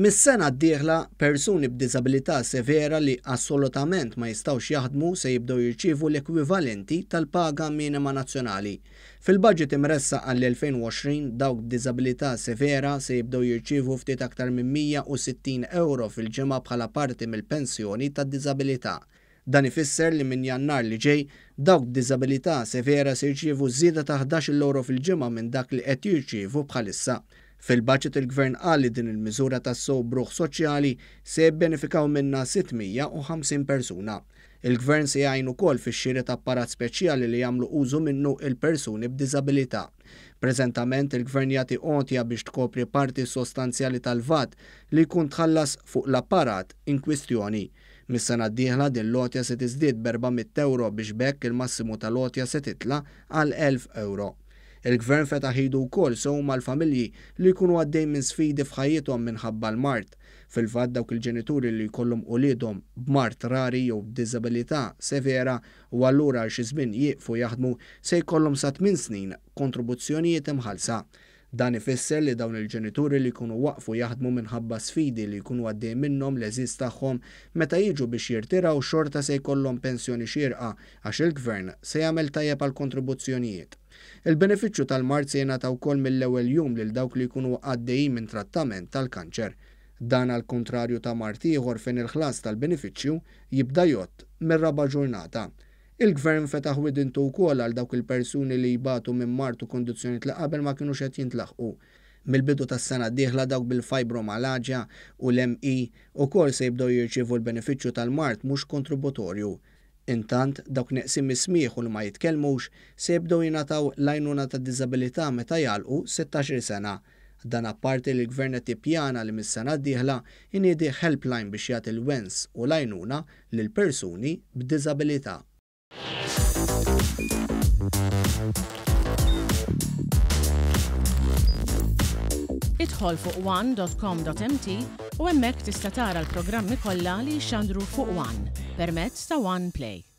Mis-sena d-dieħla, persuni b'diżabilità severa li assolutament ma jistgħux jaħdmu se jibdew jirċievu l-ekwivalenti tal-paga minima nazzjonali. Fil-budget imressaq għall-2020, dawk b'diżabilità severa se jibdew jirċievu ftit aktar minn 160 ewro fil-ġimgħa bħala parti mill-pensjoni tad-diżabilità. Dan ifisser li minn Jannar li ġej, dawk b'diżabilità severa se jirċievu żieda ta' 11-il ewro fil-ġimgħa minn dak li qed jirċievu bħalissa. Fil-budget il-Gvern qal li din il-miżura tassew b'ruħ soċjali se jibbenefikaw minnha 650 persuna. Il-Gvern se jgħin ukoll fix-xiri ta' apparat speċjali li jagħmlu użu minnu il-persuni b'diżabilità. Preżentament il-Gvern jagħti għotja biex tkopri parti sostanzjali tal-VAT li jkun tħallas fuq l-apparat in kwistjoni. Mis-sena d-dieħla din l-għotja se tiżdied b'400 ewro biex b'hekk il-massimu tal-għotja se titla' għal 1,000 ewro. Il-Gvern fetaħ idu wkoll sew mal-familji li jkunu għaddejjin minn sfidi f'ħajjithom minħabba l-mard. Fil-fatt dawk il-ġenituri li jkollhom uliedhom b'mard rari jew b'diżabilità severa u allura għal xi żmien jieqfu jaħdmu se jkollhom sa tmien snin kontribuzzjonijiet imħallsa. Dan ifisser li dawn il-ġenituri li jkunu waqfu jaħdmu minħabba sfidi li jkunu għaddejjin minnhom l-għeżież tagħhom meta jiġu biex jirtiraw xorta se jkollhom pensjoni xierqa għax il-Gvern se jagħmel tajjeb għall-kontribuzzjonijiet. Il-benefiċċju tal-mard se jingħata wkoll mill-ewwel jum lil dawk li jkunu għaddejjin minn trattament tal-kanċer. Dan għall-kuntrarju ta' mard ieħor fejn il-ħlas tal-benefiċċju jibda jgħodd mir-raba' ġurnata. Il-Gvern fetaħ widintu wkoll għal dawk il-persuni li jbatu minn mard u kundizzjonijiet li qabel ma kinux qed jintlaħqu. Mill-bidu tas-sena d-dieħla dawk bil-fibromyalgia u l-ME ukoll se jibdew jirċievu l-benefiċċju tal-mard mhux kontributorju. Intant, dawk neqsin mis-smigħ u li ma jitkellmux se jibdew jingħataw l-għajnuna tad-diżabilità meta jagħlqu 16-il sena. Dan apparti li l-Gvern qed jippjana li mis-sena d-dieħla jniedi helpline biex jagħti l-wens u l-għajnuna lil persuni b'diżabilità. Idħol fuq one.com.mt u hemmhekk tista' tara l-programmi kollha li jixxandru fuq One permezz ta' One Play.